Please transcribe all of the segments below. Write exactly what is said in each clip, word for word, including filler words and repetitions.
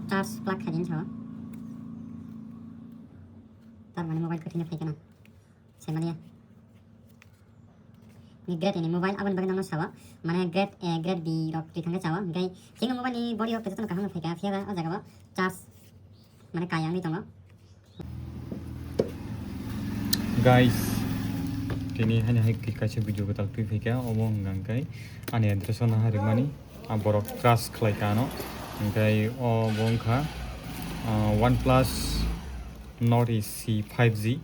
Charge plug khaidi sao. Tar mane mobile kwthwino phaikha na. Saimaliya. Ni great ini mobile aboni bagwi nangno sao. Mane great A, great B rok twi thangkhe sao. Hingkai chini mobile ni body rok twi jotono kaham phaikha. Phiya ba o jaga o charge mane kaya wngwi tongo. Guys, tini hani hai kaisa video kwtal twi phaikha, obo wngkha hwnkhe ani address o naharwkmani, a borok crush khlai kha ano, hwnkhe obo wngkha, ah, OnePlus Nord C five G,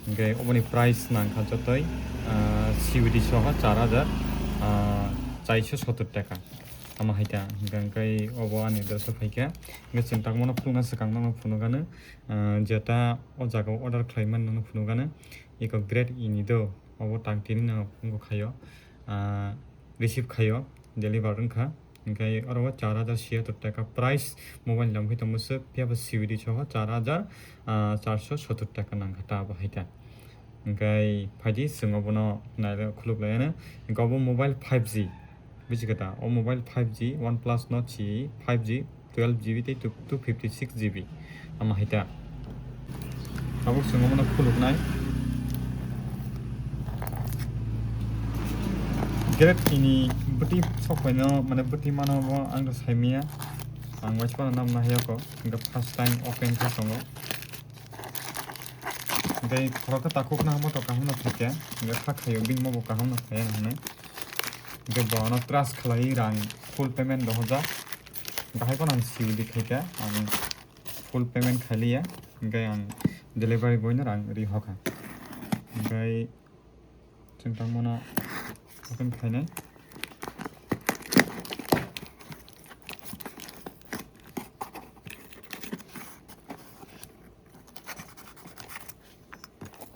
hwnkhe oboni price nangkha jotoi, ah, C U D soho char hajar, ah, chaiso sotor taka. Tamo hai ta, hwnkhe obo ani address o phaikha, hwnkhe chwng tangmano phunukna swkang nokno phunukgano. Ah, jeta o jaga o order khlaimani nono phunukgano, eko great ini do, obo tang tini no wngkha khaio, ah, receive khaio, deliver wngkha, hwnkhe oro o char hajar siyator taka price, mobile ni dam khe tongmoswk, phiya bo C U D soho char hajar, ah, charso sotor taka nangkha ta abo hai ta. Hwnkhe phaidi chwng obono nailai khuluk laiano, hwnkhe obo mobile five G. Buji kha ta, o mobile five G, OnePlus Nord C five G, twelve G B tei two fifty six G B. Ama hai ta. Tabuk chwng omono khuluknai. Great ini bwtwi sokphaino, mane bwtwi mano bo ang do saimanya. Ang waisa phano namna hai ako. Hingke first time open khe tongo. Hingke khoroksa takhuk na mo to kaham no phaikha. Hingke kha khaio bini mo bo kaham no phaiya hinwi. Hingke bo ano trust khlai rang full payment rohorjak. Bahai phano ang C O D khaikha, ang full payment khailiya, hingke ang delivery boy no rang ri hokha. Hingke chwng tangmano open khainai.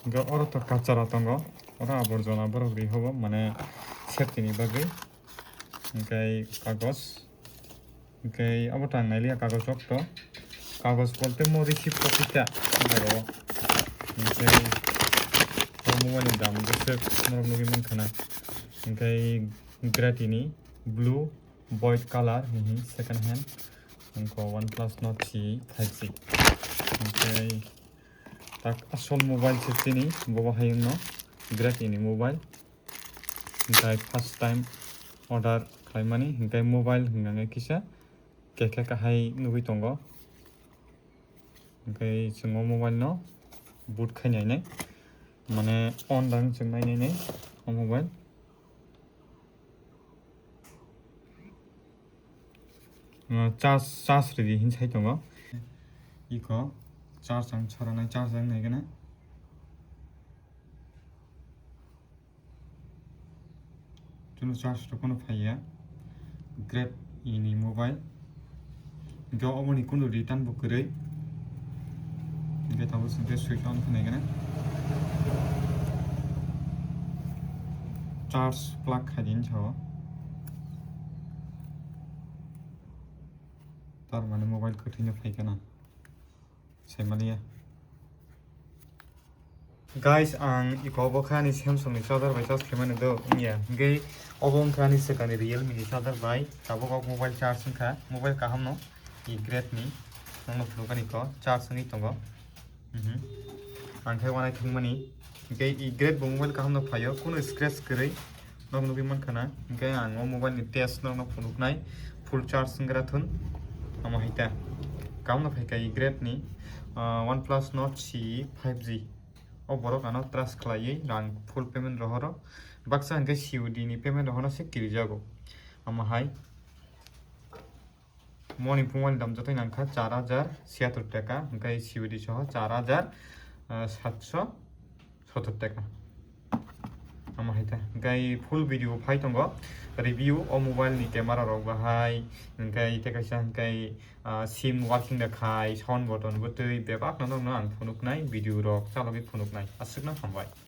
Hingke oro to kachara tongo, oro aborjona borok ri hobo, mane safety ni bagwi. Hingke kagos, hingke abo tang nailiya kagos rok to, kagos bolte mo receipt copy ta aro. Hingke o mobile ni dam bwswk norok nugwi mankha na. Hingke great ini blue void color, hihi second hand, hingke OnePlus Nord C five G. Hingke tak asol mobile se chini, bobo hai wngno great ini mobile. Hingke first time order khlaimani, hingke mobile hingkha kisa kekhe kahai nugwi tongo. Hingke chwng o mobile no boot khai nainai, mane on rang chwng nai nainai o mobile. Uh, charge, charge ridi hin sai tongo. Iko charge ang chara nai, charge ang nai gana. Chwngno charge rok phano phaiya. Great ini mobile. Hingke oboni kunu return bo kwrwi. Hingke tabuk swngkhe switch on khe naikhe na. Charge plug khai di hinwi sao. Tar mane mobile kwthwino phaikha na. Saimaliya. Guys, ang iko bo kha ani Samsung ni charger bai charge khaimani do, wngya. Hingke obo wngkha ani swkangni Realme ni charger bai. Tabuk o mobile charge wngkha, mobile kaham no, i great ni. Nokno phunukani ko, charge wngwi tongo. Mhm. Ang khe wanai thwngmani. Hingke i great bo mobile kaham no phaio, kunu scratch kwrwi. Nok nugwi mankha na, hingke ang o mobile ni test nokno phunuknai, full charge wngkha thun, omo hai ta. Kaham no phaikha i great ni, ah, OnePlus Nord C five G. O borok ano trust khlaiwi rang full payment rohoro. Baksa hingke C O D ni payment rohorno se kirijago. Omo hai. Moni phungmani dam jotoi nangkha char hajar siyator taka, hingke C O D soho char hajar, ah, satso sotor taka. Omo hai ta. Hingke full video phai tongo. Review o mobile ni camera rok bahai, hingke tei kaisa hingke, ah, sim working da khai, sound button bwtwi bebak no nokno ang phunuknai, video rok chalogwi phunuknai. Aswkno hambai.